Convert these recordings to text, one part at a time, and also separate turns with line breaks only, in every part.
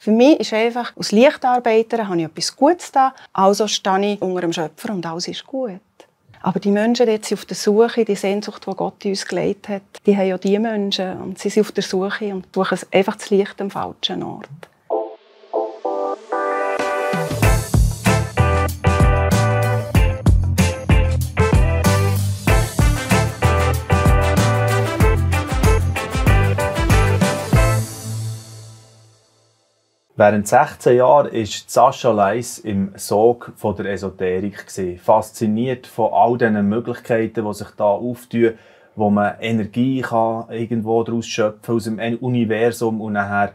Für mich ist einfach, als Lichtarbeiterin habe ich etwas Gutes da, also stehe ich unter dem Schöpfer und alles ist gut. Aber die Menschen, die jetzt auf der Suche, die Sehnsucht, die Gott in uns gelegt hat, die haben ja diese Menschen und sie sind auf der Suche und suchen einfach das Licht am falschen Ort.
Während 16 Jahren war Sascha Leiss im Sog der Esoterik. Fasziniert von all diesen Möglichkeiten, die sich hier auftun, wo man Energie kann irgendwo daraus schöpfen aus dem Universum. Und nachher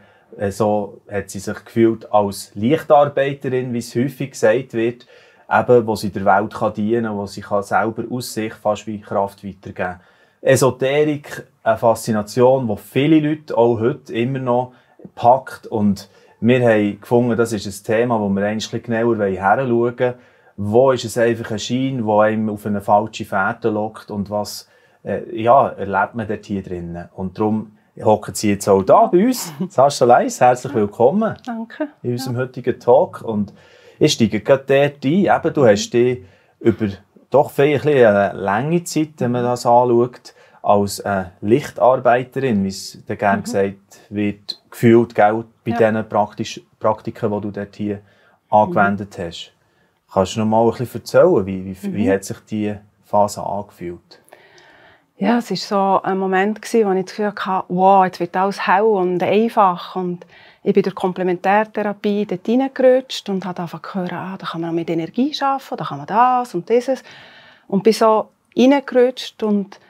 so hat sie sich gefühlt als Lichtarbeiterin, wie es häufig gesagt wird, eben, wo sie der Welt dienen kann, wo sie selber aus sich fast wie Kraft weitergeben kann. Esoterik, eine Faszination, die viele Leute auch heute immer noch packt. Und wir haben gefunden, das ist ein Thema, wo wir ein bisschen genauer hinschauen wollen. Wo ist es einfach ein Schein, der einem auf eine falsche Fährte lockt und was erlebt man dort hier drinnen. Und darum hocken Sie jetzt auch da bei uns. Sascha Leiss, herzlich willkommen.
Danke.
In unserem heutigen Talk. Und ich steige gerade dort ein. Eben, du hast dich über doch vielleicht eine lange Zeit, wenn man das anschaut, als Lichtarbeiterin, wie es dann gerne gesagt wird, gefühlt, gell, bei diesen Praktiken, die du dort hier angewendet hast. Kannst du noch mal ein bisschen erzählen, wie hat sich diese Phase angefühlt?
Ja, es war so ein Moment, wo ich das Gefühl hatte, wow, jetzt wird alles hell und einfach. Und ich bin in der Komplementärtherapie dort reingerutscht und habe angefangen zu hören, da kann man mit Energie arbeiten, da kann man das und dieses. Und bin so reingerutscht und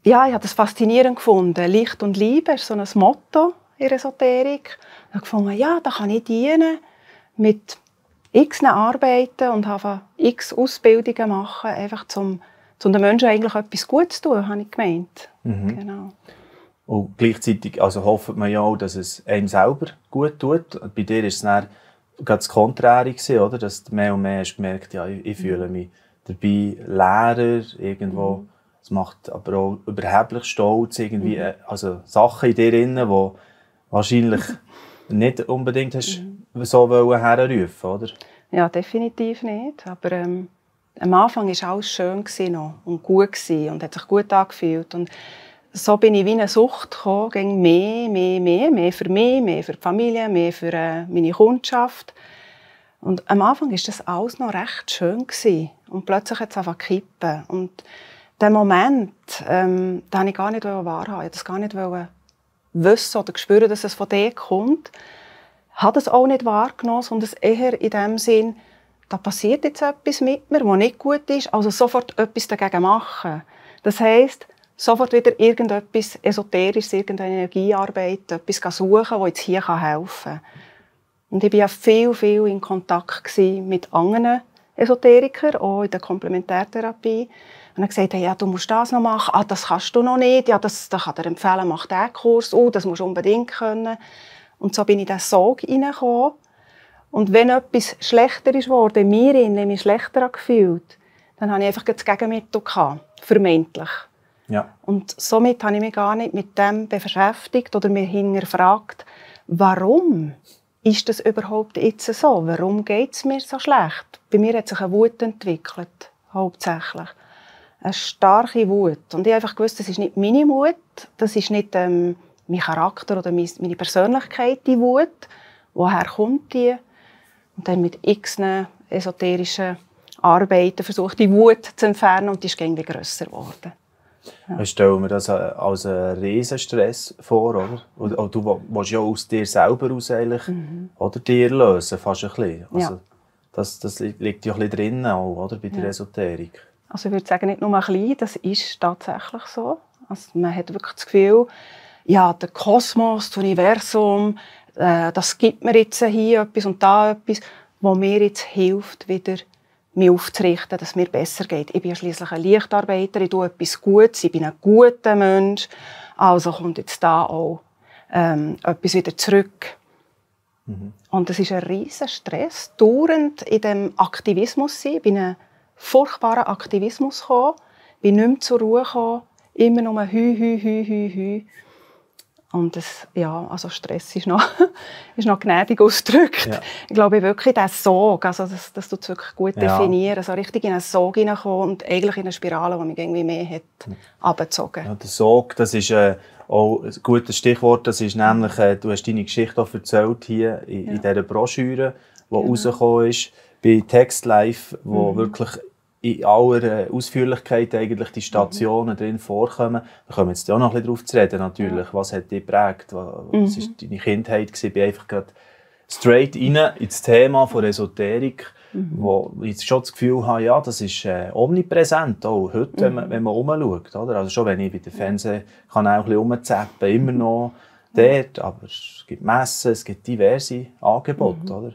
ja, ich habe das faszinierend gefunden. Licht und Liebe ist so ein Motto in der Esoterik. Ich habe gefunden, ja, da kann ich dienen mit x Arbeiten und habe x Ausbildungen machen, einfach zum den Menschen eigentlich etwas Gutes zu tun, habe ich gemeint. Genau.
Und gleichzeitig also hofft man ja auch, dass es einem selber gut tut. Bei dir war es dann gerade das Konträre, oder? Dass du mehr und mehr hast gemerkt, ja, ich fühle mich dabei leerer irgendwo. Es macht aber auch überheblich stolz, irgendwie, also Sachen in dir drin, die wahrscheinlich nicht unbedingt hast so herrufen, oder?
Ja, definitiv nicht. Aber am Anfang war alles schön noch und gut und hat sich gut angefühlt. Und so bin ich wie eine Sucht gekommen, ging mehr für mich, mehr für die Familie, mehr für meine Kundschaft. Und am Anfang war das alles noch recht schön und plötzlich hat es angefangen zu kippen. Und den Moment, den wollte ich gar nicht wahrhaben. Ich wollte das gar nicht wissen oder spüren, dass es von dir kommt. Ich habe das auch nicht wahrgenommen, sondern eher in dem Sinn, da passiert jetzt etwas mit mir, was nicht gut ist, also sofort etwas dagegen machen. Das heisst, sofort wieder irgendetwas Esoterisches, irgendeine Energiearbeit, etwas suchen, das jetzt hier helfen kann. Und ich war ja viel in Kontakt mit anderen Esoterikern, auch in der Komplementärtherapie. Und er gesagt, ja, du musst das noch machen, das kannst du noch nicht, ja, das kann dir empfehlen, mach diesen Kurs, das musst du unbedingt können. Und so bin ich in diesen Sog hineingekommen. Und wenn etwas schlechter ist worden, mir mich schlechter gefühlt, dann hatte ich einfach das Gegenmittel gehabt, vermeintlich.
Ja.
Und somit habe ich mich gar nicht mit dem beschäftigt oder mir hinterfragt, warum ist das überhaupt jetzt so? Warum geht es mir so schlecht? Bei mir hat sich eine Wut entwickelt, hauptsächlich. Eine starke Wut. Und ich habe einfach gewusst, das ist nicht meine Wut, das ist nicht mein Charakter oder meine Persönlichkeit, die Wut. Woher kommt die? Und dann mit x esoterischen Arbeiten versucht, die Wut zu entfernen und die ist irgendwie grösser geworden.
Ja. Ich stelle mir das als einen Riesenstress vor, oder? Und du willst ja aus dir selber heraus oder dir lösen, fast ein bisschen. Also,
ja.
Das liegt ja ein bisschen drin auch, oder, bei der Esoterik.
Also ich würde sagen, nicht nur ein bisschen, das ist tatsächlich so. Also man hat wirklich das Gefühl, ja, der Kosmos, das Universum, das gibt mir jetzt hier etwas und da etwas, was mir jetzt hilft, wieder mich aufzurichten, dass es mir besser geht. Ich bin schliesslich ein Lichtarbeiter, ich tue etwas Gutes, ich bin ein guter Mensch, also kommt jetzt da auch etwas wieder zurück. Und das ist ein riesen Stress, dauernd in dem Aktivismus sein. Ich bin in einen furchtbaren Aktivismus gekommen, bin nicht mehr zur Ruhe gekommen, immer nur Hü. Und also Stress ist noch, ist noch gnädig ausgedrückt. Ja. Ich glaube wirklich, der Sog, also das tut es wirklich gut definieren, so richtig in einen Sog hineinkommen und eigentlich in eine Spirale, die mich irgendwie mehr hat runtergezogen.
Ja, der Sog, das ist auch ein gutes Stichwort. Das ist nämlich, du hast deine Geschichte auch erzählt hier in dieser Broschüre, die rausgekommen ist, bei TextLife, wo wirklich in aller Ausführlichkeit eigentlich die Stationen drin vorkommen. Da kommen wir jetzt auch noch ein bisschen drauf zu reden, natürlich. Ja. Was hat dich geprägt? Was war deine Kindheit? Ich bin einfach gerade straight rein ins Thema von Esoterik, wo ich schon das Gefühl habe, ja, das ist omnipräsent, auch heute, wenn man rumschaut. Oder? Also schon wenn ich bei den Fernsehkanälen ein bisschen rumzappen, immer noch dort, aber es gibt Messen, es gibt diverse Angebote. Oder?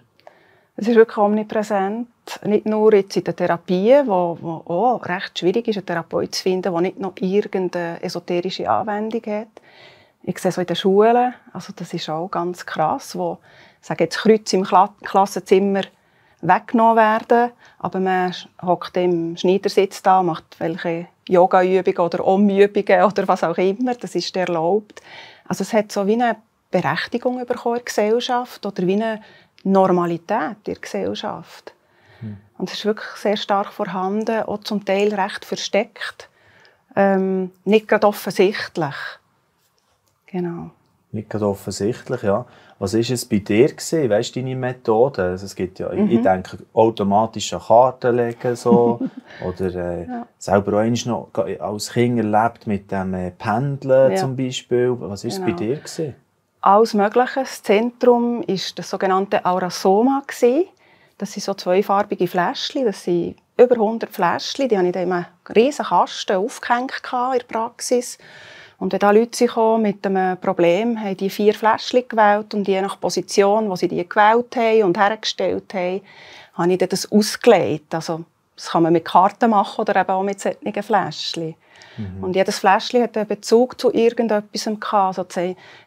Es ist wirklich omnipräsent, nicht nur jetzt in der Therapie, wo auch recht schwierig ist, einen Therapeut zu finden, der nicht noch irgendeine esoterische Anwendung hat. Ich sehe so in den Schulen, also das ist auch ganz krass, wo jetzt Kreuze im Klassenzimmer weggenommen werden, aber man hockt im Schneidersitz da, macht welche Yoga-Übungen oder Om-Übungen oder was auch immer, das ist erlaubt. Also es hat so wie eine Berechtigung bekommen in der Gesellschaft oder wie eine Normalität in der Gesellschaft. Und es ist wirklich sehr stark vorhanden, auch zum Teil recht versteckt, nicht gerade offensichtlich. Genau.
Nicht gerade offensichtlich, ja. Was war es bei dir gewesen? Weißt du deine Methode? Also es gibt ja, ich denke, automatisch an Karten legen so. Oder selber auch noch als Kind erlebt mit dem Pendeln zum Beispiel. Was war es bei dir gewesen?
Alles Mögliche. Das Zentrum war das sogenannte Aurasoma. Das sind so zweifarbige Fläschchen. Das sind über 100 Fläschchen. Die habe ich in einem riesigen Kasten aufgehängt in der Praxis. Und wenn da Leute kamen mit einem Problem, haben die 4 Fläschchen gewählt und je nach Position, wo sie die gewählt haben und hergestellt haben, habe ich das ausgelegt. Also, das kann man mit Karten machen oder eben auch mit solchen Fläschchen. Und jedes Fläschchen hat einen Bezug zu irgendetwas. Also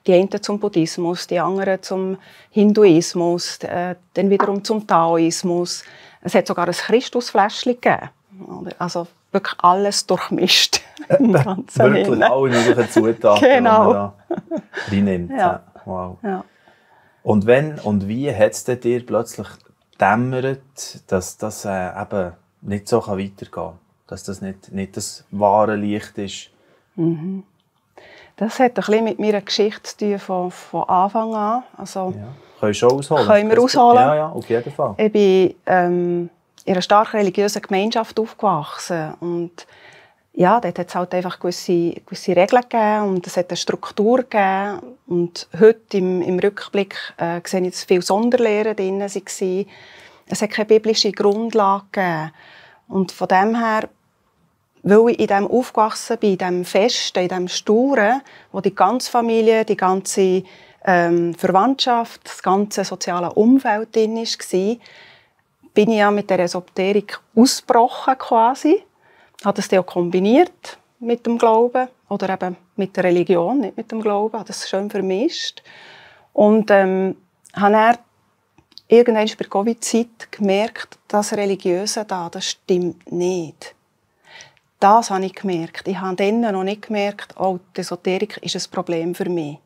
die einen zum Buddhismus, die anderen zum Hinduismus, dann wiederum zum Taoismus. Es hat sogar ein Christusfläschchen gegeben. Also wirklich alles durchmischt.
Wirklich alle möglichen Zutaten, die man da reinnimmt.
Ja.
Wow.
Ja.
Und wenn und wie hat es dir plötzlich gedämmert, dass das eben nicht so weitergehen kann? Dass das nicht das wahre Licht ist?
Das hat ein bisschen mit meiner Geschichte zu tun, von Anfang an. Also,
Können wir schon ausholen?
Können wir ausholen?
Ja, auf jeden Fall.
Ich bin in einer stark religiösen Gemeinschaft aufgewachsen. Und ja, dort hat es halt einfach gewisse Regeln gegeben und es hat eine Struktur gegeben. Und heute im Rückblick sehe ich, dass viele Sonderlehren drin waren. Es hat keine biblische Grundlage gegeben. Und von dem her, weil ich in dem aufgewachsen bin, in dem Festen, in dem Sturen, wo die ganze Familie, die ganze Verwandtschaft, das ganze soziale Umfeld drin war, bin ich ja mit der Esoterik ausgebrochen quasi. Habe das dann auch kombiniert mit dem Glauben oder eben mit der Religion, nicht mit dem Glauben. Habe das schön vermischt. Und habe dann irgendwann bei der Covid-Zeit gemerkt, das Religiöse da, das stimmt nicht. Das habe ich gemerkt. Ich habe dann noch nicht gemerkt, oh, die Esoterik ist ein Problem für mich.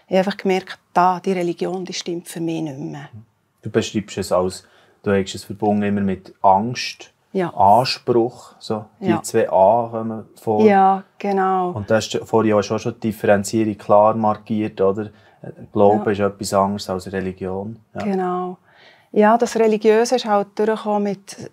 Ich habe einfach gemerkt, die Religion, die stimmt für mich nicht mehr.
Du beschreibst es als, du hast es verbunden immer mit Angst, Anspruch, so die 2 A kommen vor.
Ja, genau.
Und das hast vorhin auch schon die Differenzierung klar markiert, oder? Glaube ist etwas anderes als Religion. Ja.
Genau. Ja, das Religiöse ist halt durchgekommen mit,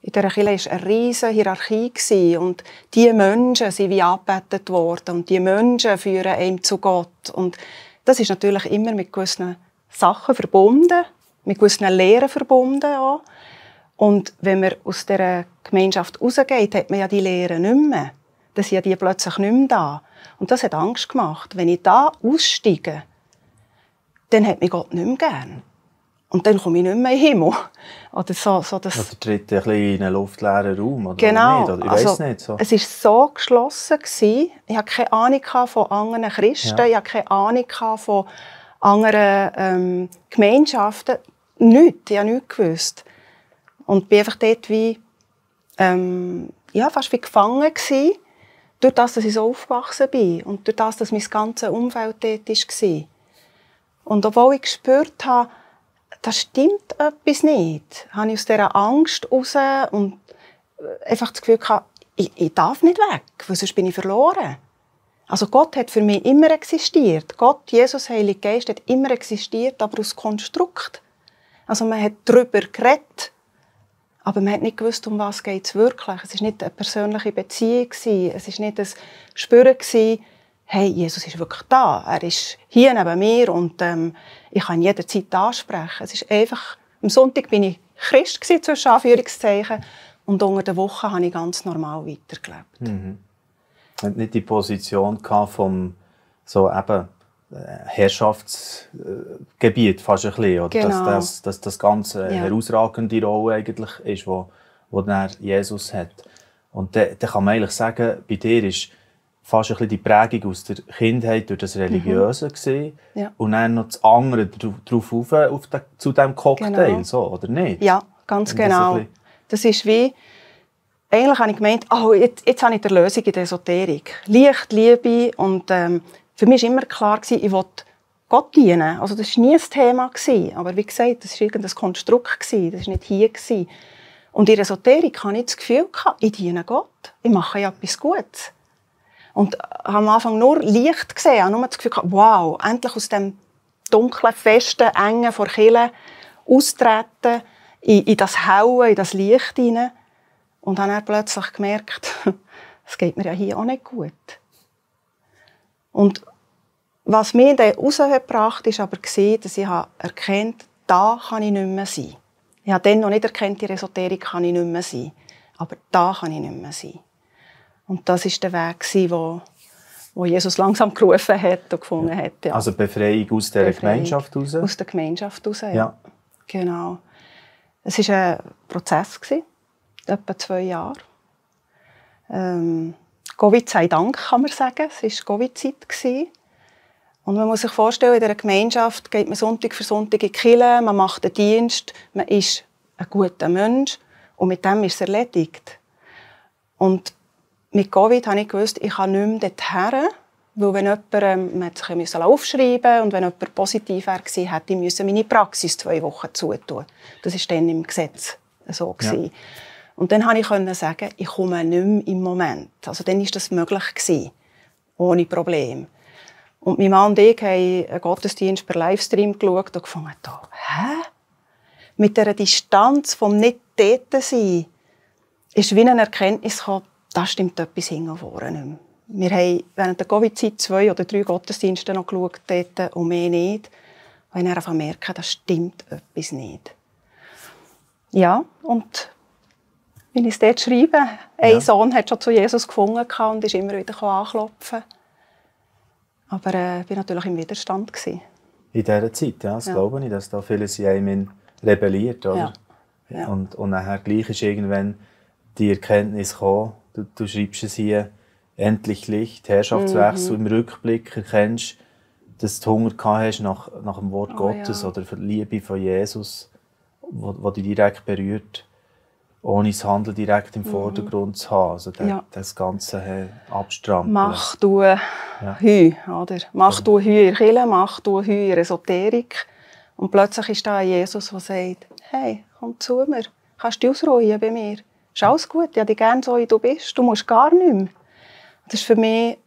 in dieser Kirche war eine riesige Hierarchie und die Menschen sind wie angebetet worden und die Menschen führen einem zu Gott. Und das ist natürlich immer mit gewissen Sachen verbunden, mit gewissen Lehren verbunden auch. Und wenn man aus dieser Gemeinschaft rausgeht, hat man ja die Lehren nicht mehr. Dann sind ja die plötzlich nicht mehr da. Und das hat Angst gemacht. Wenn ich da aussteige, dann hat mich Gott nicht mehr gern. Und dann komme ich nicht mehr in den Himmel. Oder so, das
oder tritt ein bisschen in einen luftleeren Raum, oder
genau.
Nicht? Oder ich weiss nicht. So.
Es war so geschlossen. Ich hatte keine Ahnung von anderen Christen, ich hatte keine Ahnung von anderen Gemeinschaften. Nichts, ich habe nichts gewusst. Und ich war einfach dort wie, fast wie gefangen gewesen durch das, dass ich so aufgewachsen bin und durch das, dass mein ganzes Umfeld dort war. Und obwohl ich gespürt habe, da stimmt etwas nicht, habe ich aus dieser Angst raus und einfach das Gefühl gehabt, ich darf nicht weg, weil sonst bin ich verloren. Also Gott hat für mich immer existiert. Gott, Jesus, Heilige Geist hat immer existiert, aber aus Konstrukt. Also man hat darüber geredet, aber man hat nicht gewusst, um was geht es wirklich. Es war nicht eine persönliche Beziehung, es war nicht ein Spüren, hey, Jesus ist wirklich da, er ist hier neben mir und ich kann ihn jederzeit ansprechen. Es ist einfach, am Sonntag bin ich Christ gewesen, zwischen Anführungszeichen, und unter der Woche habe ich ganz normal weitergelebt.
Mhm. Und nicht die Position vom so eben Herrschaftsgebiet fast ein bisschen, oder?
Genau.
Dass das ganz herausragende Rolle eigentlich ist, wo dann Jesus hat. Und dann kann man eigentlich sagen, bei dir ist fast ein bisschen die Prägung aus der Kindheit durch das Religiöse gesehen und dann noch das andere drauf zu diesem Cocktail, so, oder nicht?
Ja, ganz genau. Das ist wie, eigentlich habe ich gemeint, jetzt habe ich die Lösung in der Esoterik. Licht, Liebe und für mich war immer klar, ich wollte Gott dienen. Also das war nie ein Thema. Aber wie gesagt, das war irgendein Konstrukt. Das war nicht hier. Und in der Esoterik hatte ich das Gefühl, ich diene Gott. Ich mache ja etwas Gutes. Und habe am Anfang nur Licht gesehen. Habe nur das Gefühl, wow, endlich aus dem dunklen, festen, engen vor Kirche austreten, in das Hellen, in das Licht hinein. Und dann habe ich plötzlich gemerkt, es geht mir ja hier auch nicht gut. Und was mich dann rausgebracht hat, ist aber gesehen, dass ich erkannt habe, da kann ich nicht mehr sein. Ich habe dann noch nicht erkannt, in der Esoterik kann ich nicht mehr sein. Aber da kann ich nicht mehr sein. Und das war der Weg, wo Jesus langsam gerufen hat und gefunden hat. Ja.
Also Befreiung aus dieser Gemeinschaft heraus?
Aus der Gemeinschaft heraus, ja. Genau. Es war ein Prozess, etwa 2 Jahre. Covid sei Dank, kann man sagen. Es war Covid-Zeit. Und man muss sich vorstellen, in dieser Gemeinschaft geht man Sonntag für Sonntag in die Kirche, man macht den Dienst, man ist ein guter Mensch und mit dem ist es erledigt. Und mit Covid habe ich gewusst, ich kann nicht mehr dorthin, weil wenn jemand, man hätte sich aufschreiben und wenn jemand positiv war, hätte ich meine Praxis 2 Wochen zutun. Das war dann im Gesetz so. Ja. Und dann konnte ich sagen, ich komme nicht mehr im Moment. Also dann war das möglich, ohne Problem. Und mein Mann und ich haben einen Gottesdienst per Livestream geschaut und gefunden, mit dieser Distanz vom Nicht-Täten-Sein ist wie eine Erkenntnis gekommen, da stimmt etwas hinten und vorne nicht mehr. Wir haben während der Covid-Zeit 2 oder 3 Gottesdienste noch geschaut dort, und mehr nicht. Und ich habe merken, da stimmt etwas nicht. Ja, und wenn ich es dort schreibe, ein Sohn hat schon zu Jesus gefunden und ist immer wieder anklopfen. Aber ich war natürlich im Widerstand. In
dieser Zeit, das glaube ich, dass da vieles in einem rebelliert. Oder? Ja. Und nachher gleich ist irgendwann die Erkenntnis gekommen, du schreibst es hier, endlich Licht, Herrschaftswechsel im Rückblick erkennst, dass du Hunger gehabt hast nach dem Wort Gottes oder für die Liebe von Jesus, wo dich direkt berührt, ohne das Handeln direkt im Vordergrund zu haben. Also das Ganze abstrampeln.
Mach du Hü, oder? Mach du Hü in der Kirche, mach du Hü in der Esoterik. Und plötzlich ist da Jesus, der sagt, hey, komm zu mir, kannst du dich ausruhen bei mir. Ist alles gut, ich habe dich gerne so, wie du bist, du musst gar nicht mehr. Das war für mich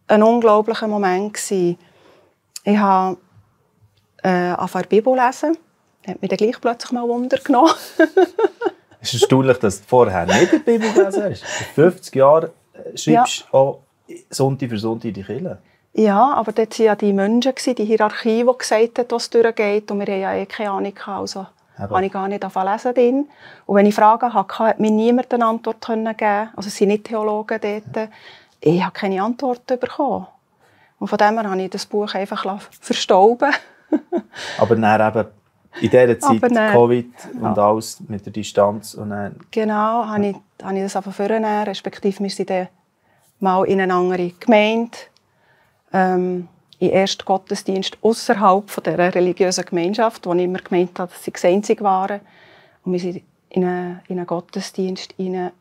ein unglaublicher Moment. Ich habe angefangen, die Bibel zu lesen. Das hat mich dann gleich plötzlich mal Wunder genommen.
Es ist erstaunlich, dass du vorher nicht die Bibel gelesen hast. Vor 50 Jahren schreibst du auch Sonntag für Sonntag in die Kirche.
Ja, aber dort waren ja die Menschen, die Hierarchie, die gesagt hat, was durchgeht. Und wir haben ja keine Ahnung. Also habe ich gar nicht lesen drin. Und wenn ich Fragen hatte, hat mir niemand eine Antwort geben. Also es sind nicht Theologen dort. Ich habe keine Antworten bekommen. Und von dem her habe ich das Buch einfach verstauben.
Aber dann eben in dieser Zeit Covid und alles mit der Distanz. Und dann,
genau, habe ich das einfach vorgenommen, respektive wir sind dann mal in eine andere Gemeinde, in den ersten Gottesdienst außerhalb dieser religiösen Gemeinschaft, wo ich immer gemeint habe, dass sie das Einzige waren. Und wir sind in einen Gottesdienst rein.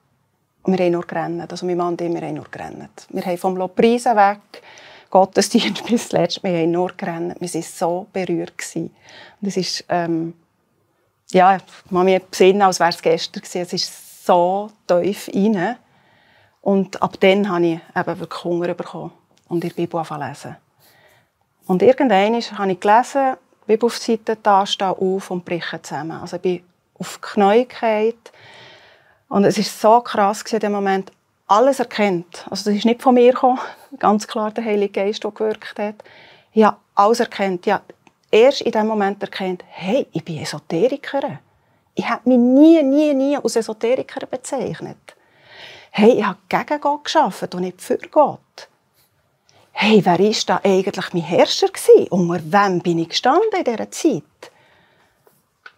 wir haben nur gerannt. Also mein Mann und ich, wir haben nur gerannt. Wir haben vom Lobpreisen weg, Gottesdienst bis zuletzt, wir haben nur gerannt. Wir waren so berührt gewesen. Und es ist, ja, ich kann mich besinnen, als wäre es gestern gewesen. Es ist so tief rein. Und ab dann habe ich eben wirklich Hunger bekommen und in der Bibel angefangen zu lesen. Und irgendwann habe ich gelesen, die Bibel auf die Seite, da stehe auf und breche zusammen. Also ich bin auf die Knie gefallen. Und es war so krass in dem Moment, alles erkennt. Also das ist nicht von mir gekommen, ganz klar der Heilige Geist, der gewirkt hat. Ich habe alles erkennt. Ja, erst in dem Moment erkennt, hey, ich bin Esoterikerin. Ich habe mich nie als Esoterikerin bezeichnet. Hey, ich habe gegen Gott gearbeitet und nicht für Gott. Hey, wer war da eigentlich mein Herrscher gewesen? Unter wem bin ich gestanden in dieser Zeit?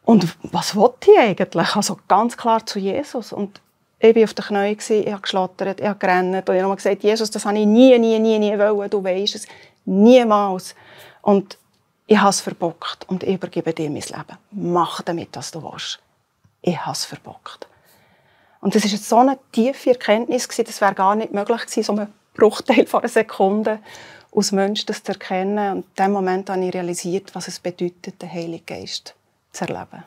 Und was wollte ich eigentlich? Also ganz klar zu Jesus. Und ich war auf den Knien, ich habe geschlottert, ich habe gerannt. Und ich habe gesagt, Jesus, das habe ich nie wollen. Du weisst es. Niemals. Und ich habe es verbockt. Und ich übergebe dir mein Leben. Mach damit, was du willst. Ich habe es verbockt. Und das war so eine tiefe Erkenntnis, das wäre gar nicht möglich gewesen, so einen Bruchteil von einer Sekunde als Mensch das zu erkennen. Und in dem Moment habe ich realisiert, was es bedeutet, den Heiligen Geist zu erleben.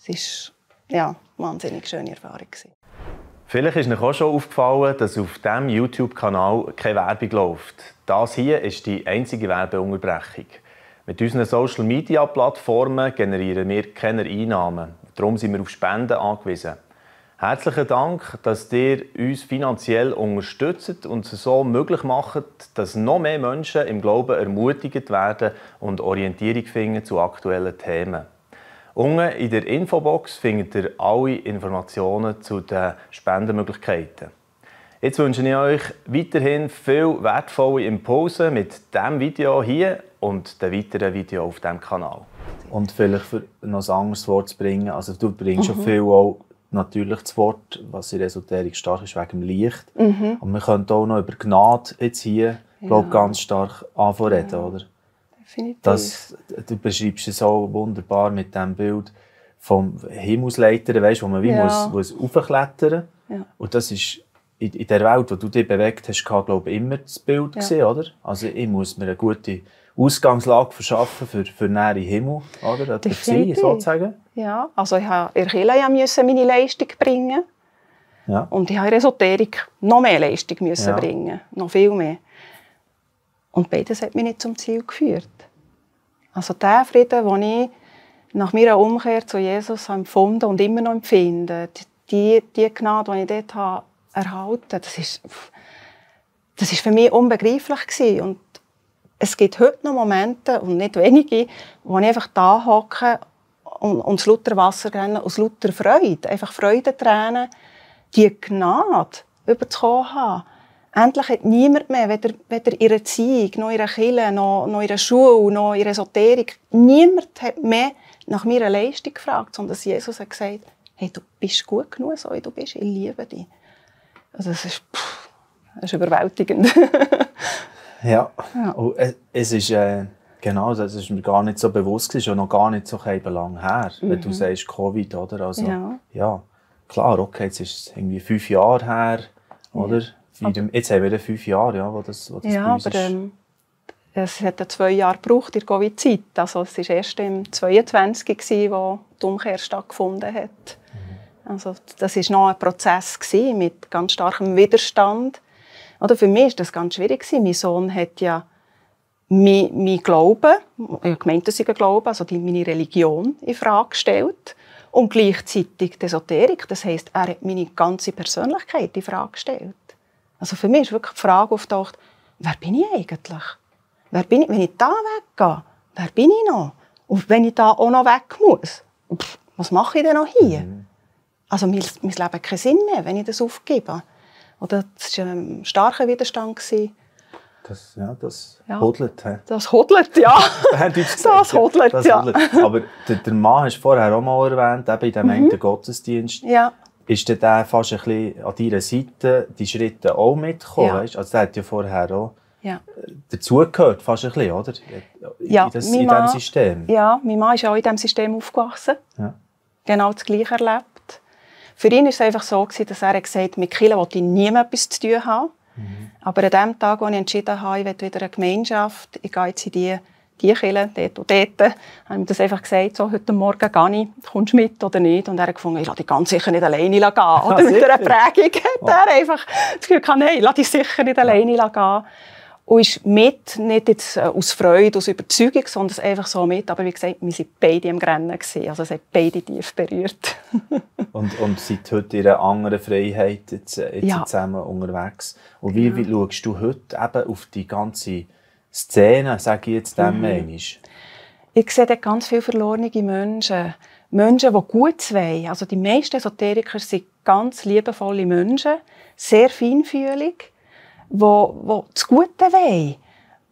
Es war eine wahnsinnig schöne Erfahrung.
Vielleicht ist euch auch schon aufgefallen, dass auf diesem YouTube-Kanal keine Werbung läuft. Das hier ist die einzige Werbeunterbrechung. Mit unseren Social-Media-Plattformen generieren wir keine Einnahmen. Darum sind wir auf Spenden angewiesen. Herzlichen Dank, dass ihr uns finanziell unterstützt und es so möglich macht, dass noch mehr Menschen im Glauben ermutigt werden und Orientierung finden zu aktuellen Themen. Unten in der Infobox findet ihr alle Informationen zu den Spendenmöglichkeiten. Jetzt wünsche ich euch weiterhin viel wertvolle Impulse mit diesem Video hier und den weiteren Videos auf diesem Kanal. Und vielleicht für noch ein anderes Wort zu bringen, also du bringst schon viel auch natürlich das Wort, was in der Esoterik stark ist, wegen dem Licht. Und wir können auch noch über Gnade jetzt hier, glaube ganz stark anreden, oder? Definitiv. Du beschreibst es so wunderbar mit dem Bild vom Himmelsleiter, weißt, wo man wie muss aufklettern. Ja. Und das ist in der Welt, wo du dich bewegt hast, glaube ich, immer das Bild gesehen, oder? Also ich muss mir eine gute Ausgangslage verschaffen für nähere Himmel, oder? Definitiv. Sozusagen.
Ja, also ich musste in der Kirche meine Leistung bringen. Ja. Und ich musste in der Esoterik noch mehr Leistung bringen. Noch viel mehr. Und beides hat mich nicht zum Ziel geführt. Also der Frieden, den ich nach meiner Umkehr zu Jesus empfunden und immer noch empfinde, die Gnade, die ich dort habe erhalten, das ist für mich unbegreiflich gewesen. Und es gibt heute noch Momente, und nicht wenige, wo ich einfach da hocke und aus lauter Wasser renne, aus lauter Freude, einfach Freudentränen, die Gnade überzukommen habe. Endlich hat niemand mehr, weder in der Erziehung, noch in der Kirche, noch in der Schule, noch in der Esoterik, niemand hat mehr nach meiner Leistung gefragt, sondern Jesus hat gesagt, hey, du bist gut genug, so wie du bist, ich liebe dich. Also das ist überwältigend.
Ja. Und es ist, genau, das ist mir gar nicht so bewusst, es ist schon noch gar nicht so lang her, wenn du sagst Covid, oder? Also, ja, klar, okay, jetzt ist es irgendwie 5 Jahre her, oder? Jetzt haben wir 5 Jahre, wo das bei uns ist.
Es hat 2 Jahre gebraucht in der Covid-Zeit. Also es war erst im 2022, wo die Umkehr stattgefunden hat. Also das war noch ein Prozess mit ganz starkem Widerstand. Oder für mich war das ganz schwierig. Mein Sohn hat ja mein Glauben, ich gemeint, das ist ein Glaube, also meine Religion in Frage gestellt. Und gleichzeitig die Esoterik. Das heisst, er hat meine ganze Persönlichkeit in Frage gestellt. Also für mich ist wirklich die Frage auftaucht, wer bin ich eigentlich? Wer bin ich, wenn ich da weggehe? Wer bin ich noch? Und wenn ich da auch noch weg muss, was mache ich denn noch hier? Also mein Leben hat keinen Sinn mehr, wenn ich das aufgebe. Oder das war ein starker Widerstand.
Das hodelt.
Das hodelt, ja. Das hodelt, ja.
Aber der Mann hast du vorher auch mal erwähnt, eben in diesem einen Gottesdienst. Ja. Ist der fast ein bisschen an deiner Seite die Schritte auch mitgekommen? Ja. Weißt? Also der hat ja vorher auch dazugehört, fast ein bisschen, oder? In diesem System.
Ja, mein Mann ist auch in diesem System aufgewachsen. Ja. Genau das Gleiche erlebt. Für ihn war es einfach so, dass er gesagt hat, mit Kirche wollte ich niemand etwas zu tun haben. Aber an dem Tag, als ich entschieden habe, ich will wieder eine Gemeinschaft, ich gehe jetzt in die Kirche, dort und dort, habe ich ihm das einfach gesagt, so, heute Morgen gehe ich, kommst du mit oder nicht? Und er hat gefunden, ich lasse dich ganz sicher nicht alleine gehen. Oder mit einer Prägung hat er einfach das Gefühl gehabt, nein, ich lasse dich sicher nicht alleine gehen. Und ist mit, nicht jetzt aus Freude, aus Überzeugung, sondern einfach so mit. Aber wie gesagt, wir waren beide am Rennen. Also es hat beide tief berührt.
und seid heute in einer anderen Freiheit jetzt zusammen unterwegs. Und wie schaust du heute eben auf die ganze Szene, sage ich jetzt dem einmal? Ich
sehe dort ganz viele verlorene Menschen. Menschen, die Gutes wollen. Also die meisten Esoteriker sind ganz liebevolle Menschen, sehr feinfühlig, die das Gute wollen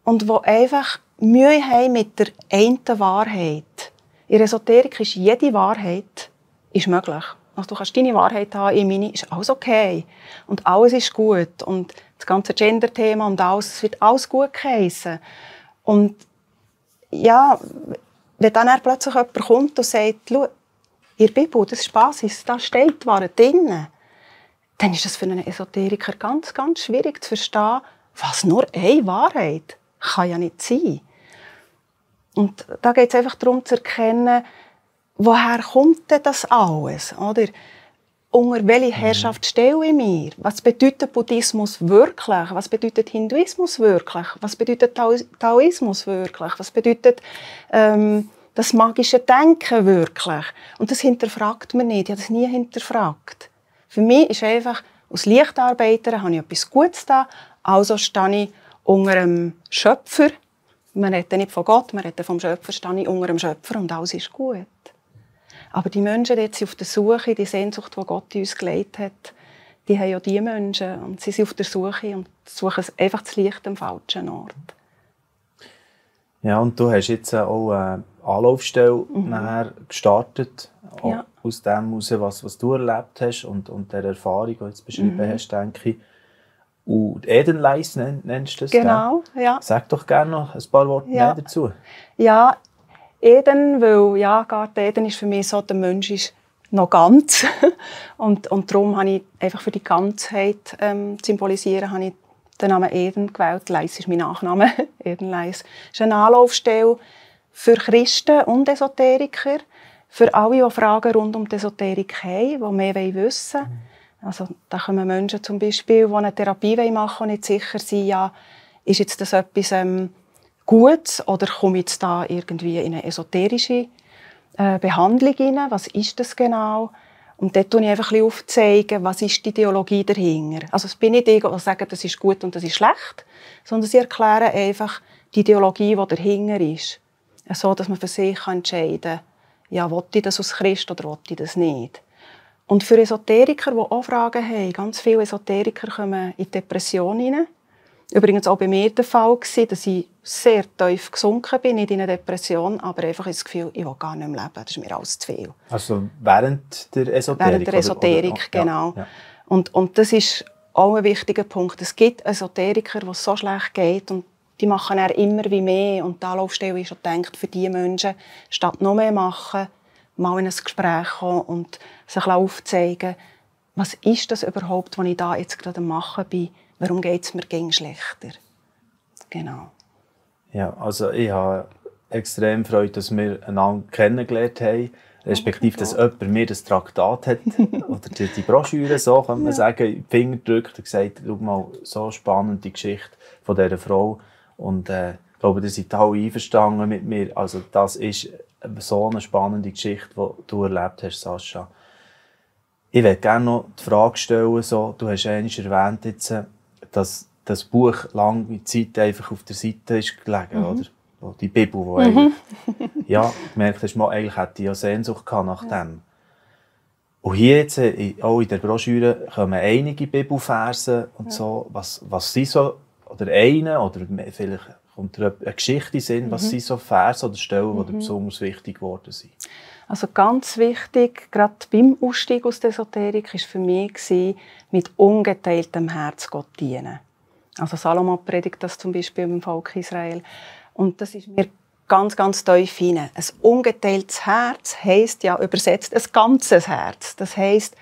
und die einfach Mühe haben mit der einen Wahrheit. In der Esoterik ist jede Wahrheit möglich. Also du kannst deine Wahrheit haben, in meine ist alles okay. Und alles ist gut. Und das ganze Gender-Thema und alles, es wird alles gut geheissen. Und ja, wenn dann plötzlich jemand kommt und sagt, schau, in der Bibel, das ist Basis, da steht Wahrheit drin, dann ist das für einen Esoteriker ganz, ganz schwierig zu verstehen, was nur eine Wahrheit kann ja nicht sein. Und da geht es einfach darum zu erkennen, woher kommt denn das alles? Oder? Unter welche Herrschaft stelle ich mir? Was bedeutet Buddhismus wirklich? Was bedeutet Hinduismus wirklich? Was bedeutet Taoismus wirklich? Was bedeutet das magische Denken wirklich? Und das hinterfragt man nicht. Ich habe das nie hinterfragt. Für mich ist einfach, als Lichtarbeiterin habe ich etwas Gutes getan, also stehe ich unter einem Schöpfer. Man redet nicht von Gott, man redet vom Schöpfer, stehe ich unter einem Schöpfer und alles ist gut. Aber die Menschen, die jetzt auf der Suche, die Sehnsucht, die Gott in uns gelegt hat, die haben ja diese Menschen und sie sind auf der Suche und suchen einfach das Licht am falschen Ort.
Ja, und du hast jetzt auch eine Anlaufstelle nachher gestartet,
ja.
Aus dem heraus, was du erlebt hast und der Erfahrung, die du jetzt beschrieben hast, denke ich. Und Edenleis nennst du das?
Genau, gell? Ja.
Sag doch gerne noch ein paar Worte mehr dazu. Ja,
Eden, weil ja, Garten Eden ist für mich so, der Mensch ist noch ganz. und darum habe ich einfach für die Ganzheit symbolisieren, habe ich den Namen Eden gewählt. Leis ist mein Nachname, Edenleis. Es ist eine Anlaufstelle für Christen und Esoteriker, für alle, die Fragen rund um die Esoterik haben, die mehr wissen wollen. Also, da kommen Menschen zum Beispiel, die eine Therapie machen wollen und nicht sicher sind, ja, ist jetzt das etwas Gutes oder komme ich jetzt da irgendwie in eine esoterische Behandlung hinein? Was ist das genau? Und dort zeige ich einfach ein bisschen aufzeigen, was ist die Ideologie dahinter. Also es bin nicht ich, die sagen, das ist gut und das ist schlecht, sondern sie erklären einfach die Ideologie, die dahinter ist. So, dass man für sich entscheiden kann, ja, will ich das als Christ oder will ich das nicht? Und für Esoteriker, die auch Fragen haben, ganz viele Esoteriker kommen in Depressionen hinein. Übrigens auch bei mir der Fall war, dass ich sehr tief gesunken bin, nicht in eine Depression, aber einfach das Gefühl, ich will gar nicht mehr leben, das ist mir alles zu viel.
Also während der Esoterik?
Während der Esoterik, oder? Genau. Ja. Und das ist auch ein wichtiger Punkt. Es gibt Esoteriker, denen es so schlecht geht und die machen dann immer wie mehr. Und die Anlaufstelle ist schon gedacht, für diese Menschen, statt noch mehr machen, mal in ein Gespräch kommen und sich aufzeigen, was ist das überhaupt, was ich da jetzt gerade am Machen bin, warum geht es mir schlechter. Genau.
Ja, also ich habe extrem Freude, dass wir einander kennengelernt haben, respektive, dass jemand mir das Traktat hat, oder die Broschüre, so kann man sagen, in die Finger gedrückt und gesagt, schau mal, so spannend die Geschichte von dieser Frau. Und ich glaube, ihr seid alle einverstanden mit mir. Also das ist so eine spannende Geschichte, die du erlebt hast, Sascha. Ich würde gerne noch die Frage stellen, so, du hast einmal erwähnt, jetzt, dass das Buch lange Zeit einfach auf der Seite ist gelegen, oder? Die Bibel, die eigentlich, ja, gemerkt hast, eigentlich hätte ich ja Sehnsucht gehabt nach dem. Und hier jetzt, auch in der Broschüre, kommen einige Bibelverse und so. Was sind so, oder oder vielleicht kommt dir eine Geschichte in den Sinn, was sind so Verse oder Stellen, die dir besonders wichtig geworden sind?
Also ganz wichtig, gerade beim Ausstieg aus der Esoterik, war für mich, mit ungeteiltem Herz Gott dienen. Also Salomon predigt das zum Beispiel im Volk Israel. Und das ist mir ganz, ganz tief hinein. Ein ungeteiltes Herz heisst ja übersetzt ein ganzes Herz. Das heisst,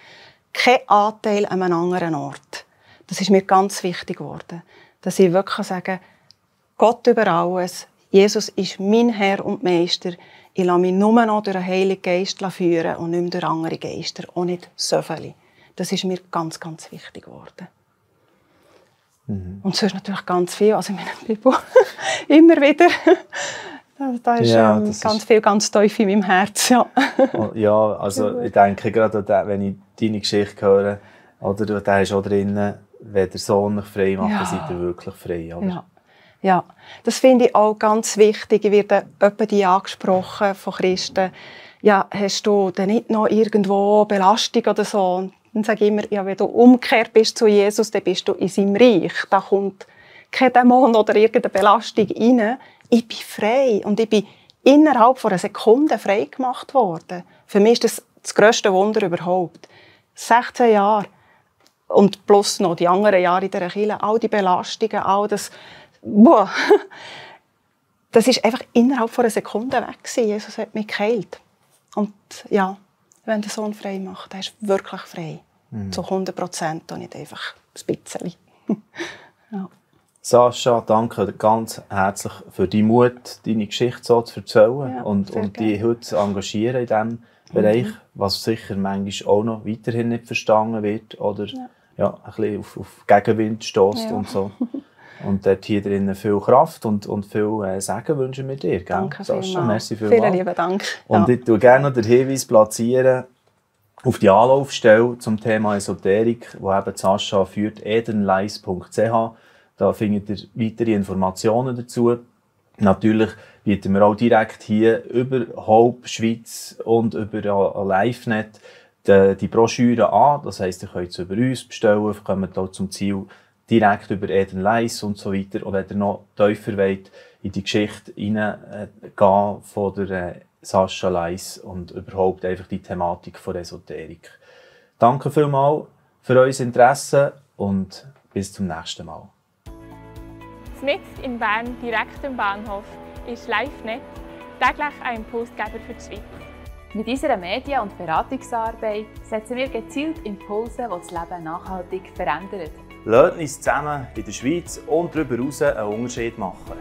keinen Anteil an einem anderen Ort. Das ist mir ganz wichtig geworden. Dass ich wirklich sagen kann, Gott über alles, Jesus ist mein Herr und Meister. Ich lasse mich nur noch durch den Heiligen Geist führen und nicht mehr durch andere Geister. Auch nicht so viele. Das ist mir ganz, ganz wichtig geworden. Und sonst natürlich ganz viel. Also in meiner Bibel immer wieder. Da ist, ganz viel, ganz tief in meinem Herz. Ja,
ja, also ich denke gerade, wenn ich deine Geschichte höre, oder da hast auch drin, wenn der Sohn mich frei macht, dann seid ihr wirklich frei. Oder?
Ja, das finde ich auch ganz wichtig. Ich werde öppe die angesprochen von Christen. Ja, hast du denn nicht noch irgendwo Belastung oder so? Und dann sage ich immer, ja, wenn du umgekehrt bist zu Jesus, dann bist du in seinem Reich. Da kommt kein Dämon oder irgendeine Belastung rein. Ich bin frei und ich bin innerhalb von einer Sekunde frei gemacht worden. Für mich ist das grösste Wunder überhaupt. 16 Jahre und plus noch die anderen Jahre in dieser Kirche, all die Belastungen, all das. Boah. Das ist einfach innerhalb von einer Sekunde weg gewesen. Jesus hat mich geheilt. Und ja, wenn der Sohn frei macht, dann ist er wirklich frei. Zu 100% und nicht einfach ein bisschen. Ja.
Sascha, danke ganz herzlich für deinen Mut, deine Geschichte so zu erzählen und dich heute zu engagieren in diesem Bereich, was sicher manchmal auch noch weiterhin nicht verstanden wird oder ein bisschen auf Gegenwind stößt und so. Und dort hier drinnen viel Kraft und viel Segen wünschen wir dir. Gell?
Danke
Sascha, merci vielmals.
Vielen lieben Dank.
Und ich tue gerne noch den Hinweis platzieren auf die Anlaufstelle zum Thema Esoterik, wo eben Sascha führt, edenleis.ch. Da findet ihr weitere Informationen dazu. Natürlich bieten wir auch direkt hier über Hope Schweiz und über LiveNet die Broschüre an. Das heisst, ihr könnt es über uns bestellen, kommt auch zum Ziel direkt über Eden Leis und so weiter. Und wenn ihr noch tiefer wollt, in die Geschichte hineingehen von der Sascha Leis und überhaupt einfach die Thematik von Esoterik. Danke vielmals für euer Interesse und bis zum nächsten Mal.
Mitten in Bern, direkt am Bahnhof, ist LiveNet, täglich ein Impulsgeber für die Schweiz.
Mit unserer Medien- und Beratungsarbeit setzen wir gezielt Impulse, die das Leben nachhaltig verändern.
Lasst uns zusammen in der Schweiz und darüber hinaus einen Unterschied machen.